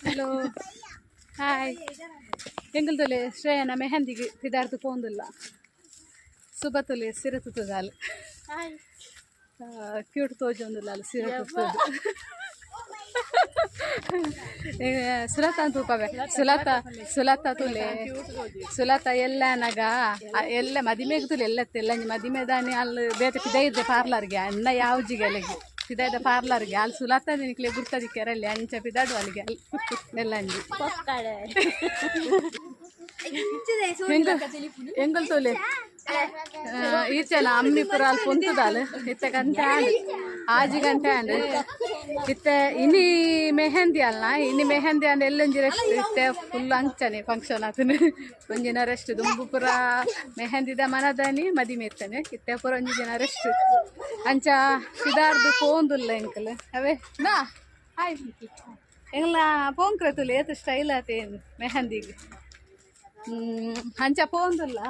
Hello, hi. ಎಂಕುಲು ಶ್ರೇಯನ ಮೆಹಂದಿಗೆ ಪಿದಾರ್ದು ಪೋಂದುಲ್ಲ. ಸುಬತುಲೆ ಸಿರೆ ತುತ್ತುದಾಲ್. Cute ತೋಜೊಂದುಲ್ಲ ಅಲ್ಲ ಸಿರೆ ತುತ್ತುದು. ಸುಲತಾ ತೂಪವೆ. ಸುಲತಾ, ಸುಲತಾ ತುಲೆ. ಸುಲತಾ ಎಲ್ಲ ನಗ ಎಲ್ಲ ಮದಿಮೆಗ್ ತುಲೆ ಎಲ್ಲ ಎಲ್ಲ ಮದಿಮೆ ದಾನಿ ಅಲ್ಲಿ ಬೇತೆ ಪಿದೈದೆ ಪಾರ್ಲರ್ಗೆ ಅಣ್ಣ ಯಾವ್ಜಿಗೆ ಅಲ್ಲಿಗೆ ಪಿದೈದ ಪಾರ್ಲರ್ಗೆ ಅಲ್ಲಿ ಸುಲತಾ ನಿಕ್ಲೆ ಗುರ್ತದಿ ಕೆರಲ್ಲಿ ಅಂಚ ಪಿದಾಡು ಅಲ್ಲಿಗೆ ಅಲ್ಲಿ ಎಲ್ಲಂಜಿ. ಎಂಗಲ್ ತೋಲೆ ಈಚೆನ ಅಮ್ಮಿ ಪುರ ಅಲ್ಲಿ ಪೊಂತುದಾಲ್. ಇತ್ತೆ ಗಂಟೆ ಆಂಡ್, 6 ಗಂಟೆ ಆಂಡ್. ಇತ್ತೆ ಇನಿ ಮೆಹಂದಿ ಅಲ್ಲ, ಇನಿ ಮೆಹಂದಿ ಅಂಡ್ ಎಲ್ಲೊಂಜಿ ರೆಸ್ಟ್. ಇತ್ತೆ ಫುಲ್ ಅಂಚನೆ ಫಂಕ್ಷನ್ ಆತನೆ, ಒಂಜಿನ ರೆಸ್ಟ್. ದುಂಬು ಪುರ ಮೆಹಂದಿದ ಮನದಾನಿ ಮದಿಮೆ ಇತ್ತನೆ. ಇತ್ತೆ ಪುರ ಒಂಜಿ ದಿನ ರೆಸ್ಟ್. ಅಂಚ ಪಿದಾರ್ದು ಪೋಂದುಲ್ಲ ಎಂಕಲ್. ಅವೇ ನಾ ಹಾಯ್. ಎಂಗ್ಲ ಪೋಂಕ್ರೆ ತುಲೆ, ಏತ್ ಸ್ಟೈಲ್ ಆತೇನು ಮೆಹಂದಿಗೆ. ಅಂಚ ಪೋಂದುಲ್ಲ.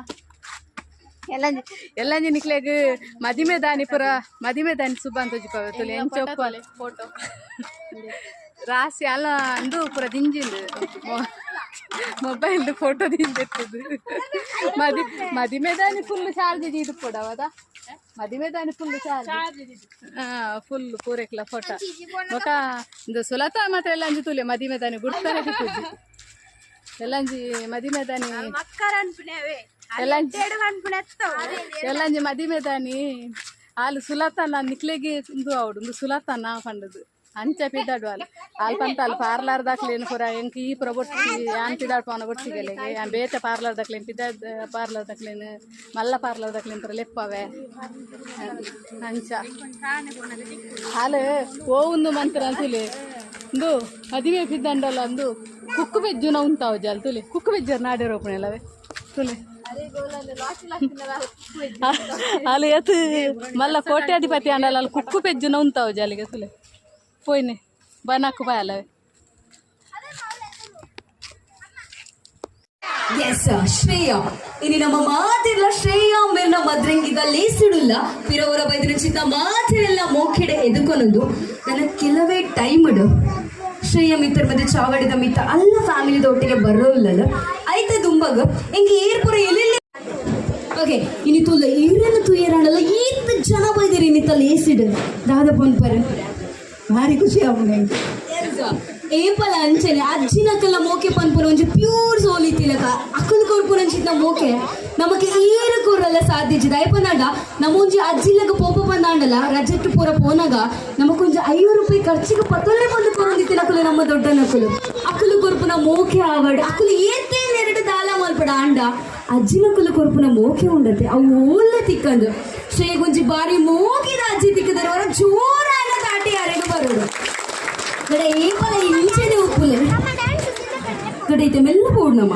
ಎಲ್ಲಂಜಿ ಎಲ್ಲಂಜಿ ನಿಕ್ಲೆಗ್ ಮದಿಮೆ ದಾನಿ ಪುರ ಮದಿಮೆ ದಾನಿ ಸುಬ್ಬ ಅಂತ ತೋಜಿಪವೆ ತುಲೆ ಎಂಚ. ಫೋಟೋ. ರಾಸಿ ಅಲ್ಲ ಅಂದು ಪುರ ದಿಂಜಿಂದು ಮೊಬೈಲ್ ಫೋಟೋ ದಿಂಜೆತ್ತದು. ಮದಿಮೆ ದಾನಿ ಫುಲ್ ಚಾರ್ಜ್ ದೀದು ಪೋಡವದ. ಮದಿಮೆ ದಾನಿ ಫುಲ್ ಚಾರ್ಜ್, ಫುಲ್ ಪೂರೆಕ್ಲ ಫೋಟೋ. ಬೊಕ ಇಂದು ಸುಲತಾ ಮಾತ್ರ ಎಲ್ಲ ಅಂಜಿ ತುಲೆ ಮದಿಮೆ ದಾನಿ ಗುರ್ತಾನೆ ತಿಕ್ಕುಜಿ. ಎಲ್ಲಂಜಿ ಮದಿಮೆ ದಾನಿ ಎಲ್ಲಂಜಿ ಎಲ್ಲಂಜಿ ಮದಿಮೆ ದಾನಿ ಆಲು ಸುಲತನ ನಿಕ್ಲೆಗೆ ಇಂದು ಅವಡು ಇಂದು ಸುಲತನ ಪಂಡದು ಅಂಚ ಪಿದಾಡು. ಅಲ್ ಅಲ್ಪ ಅಂತ ಅಲ್ಲಿ ಪಾರ್ಲರ್ ದಾಕ್ಲೇನು ಪೂರ ಎಂಕ್ ಈ ಪೂರ ಬೊಟ್ಟಿ ಯಾನ್ ಪಿದಾಡ್ ಪೋನ ಬೊಟ್ಟಿಗೆಲೆಗೆ ಯಾನ್ ಬೇತೆ ಪಾರ್ಲರ್ ದಾಕ್ಲೇನು ಪಿದಾಡ್ ಪಾರ್ಲರ್ ದಾಕ್ಲೇನು ಮಲ್ಲ ಪಾರ್ಲರ್ ದಾಕ್ಲೇನು ಪೂರ ಲೆಪ್ಪವೆ. ಅಂಚ ಹಾಲು ಓ ಒಂದು ಮಂತ್ರ ಅಂತುಲೆ ಇಂದು ಮದಿಮೆ ಪಿದ್ದಂಡಲ್ಲ. ಅಂದು ಕುಕ್ಕು ಬೆಜ್ಜುನ ಉಂತಾವು ಜಾಲ್ ತುಲೆ. ಕುಕ್ಕು ಬೆಜ್ಜರ್ ನಾಡೆ ರೋಪಣೆಲ್ಲವೇ ತುಲೆ. ಅಲ್ಲಿ ಎತ್ ಮಲ್ಲ ಕೋಟ್ಯಾಧಿಪತಿ ಅಂಡಲ್ಲ, ಅಲ್ಲಿ ಕುಕ್ಕು ಪೆಜ್ಜುನ ಉಂತಾವು ಜಾಲಿಗೆ ತುಲೆ. ಪೋಯ್ನೆ ಬನಾಕು ಬಾಯಲ್ಲವೇ. ಎಸ್ ಶ್ರೇಯ, ಇನಿ ನಮ್ಮ ಮಾತಿರ್ಲ ಶ್ರೇಯ ಮೇರ್ನ ಮದ್ರಂಗಿದ ಲೇಸಿಡುಲ್ಲ. ಪಿರವರ ಬೈದಿನ ಚಿತ್ತ ಮಾತಿರೆಲ್ಲ ಮೋಖೆಡೆ ಎದುಕೊನೊಂದು ನನ್ನ ಕೆಲವೇ ಟೈಮ್ ಶ್ರೇಯ ಮಿತ್ರ ಮತ್ತೆ ಚಾವಡಿದ ಮಿತ್ತ ಅಲ್ಲ ಫ್ಯಾಮಿಲಿದ ಒಟ್ಟಿಗೆ ಬರೋಲ್ಲಲ್ಲ. ಐತ ದುಂಬಗ ಎಂಗೆ ಏರ್ಪುರ ಎಲ್ಲೆಲ್ಲಿ. ಓಕೆ, ಇನಿ ತುಲ್ಲ ಈರನ್ನು ತುಯರಾಣಲ್ಲ. ಈತ್ ಜನ ಬೈದಿರಿ ಇನ್ನಿತ್ತ ಲೇಸಿಡ್ ದಾದ ಪನ್ಪರ್? ಭಾರಿ ಖುಷಿ ಆಪುಂಡು. ಏಪಲ ಅಂಚನೆ ಅಜ್ಜಿನಕಲ್ಲ ಮೋಕೆ ಪನ್ಪುನ ಒಂಜಿ ಪ್ಯೂರ್ ಸೋಲ್ ಇತ್ತಿಲಕ. ಅಕುಲು ಕೊರ್ಪುನಂಚಿತ್ನ ಮೋಕೆ ನಮಕ್ ಏರು ಕೊರಲ್ಲ ಸಾಧ್ಯ ಇಜ್ಜಿ. ದಯಪನಾಡ ನಮ್ಮ ಒಂಜಿ ಅಜ್ಜಿಲಗ ಪೋಪ ಬಂದಾಂಡಲ ರಜೆಟ್ಟು ಪೂರ ಪೋನಾಗ ನಮಕೊಂಜಿ 50 ರೂಪಾಯಿ ಖರ್ಚಿಗೆ ಪತ್ತೊಲ್ಲೆ ಬಂದು ಕೊರೊಂದಿತ್ತಿನ ಅಕುಲು ನಮ್ಮ ದೊಡ್ಡನಕುಲು. ಅಕುಲು ಕೊರ್ಪುನ ಮೋಕೆ ಆವಡ್, ಅಕುಲು ಏತೇ ನೆರಡು ದಾಲ ಮಲ್ಪಡ ಆಂಡ ಅಜ್ಜಿನಕುಲು ಕೊರ್ಪುನ ಮೋಕೆ ಉಂಡತೆ, ಅವು ಓಲ್ಲ ತಿಕ್ಕಂದು. ಶ್ರೇಯಗೊಂಜಿ ಬಾರಿ ಮೋಕಿದ ಅಜ್ಜಿ ತಿಕ್ಕದರೆ ಅವರ ಜೋರಾದ ತಾಟಿ ಅರೆಗೆ ಬರೋಡು. ಕಡೆ ಏಪಲ ಇಂಚೆನೆ ಉಪ್ಪುಲೆ. ಕಡೆ ಐತೆ ಮೆಲ್ಲ ಪೋಡ್ನಮ್ಮ.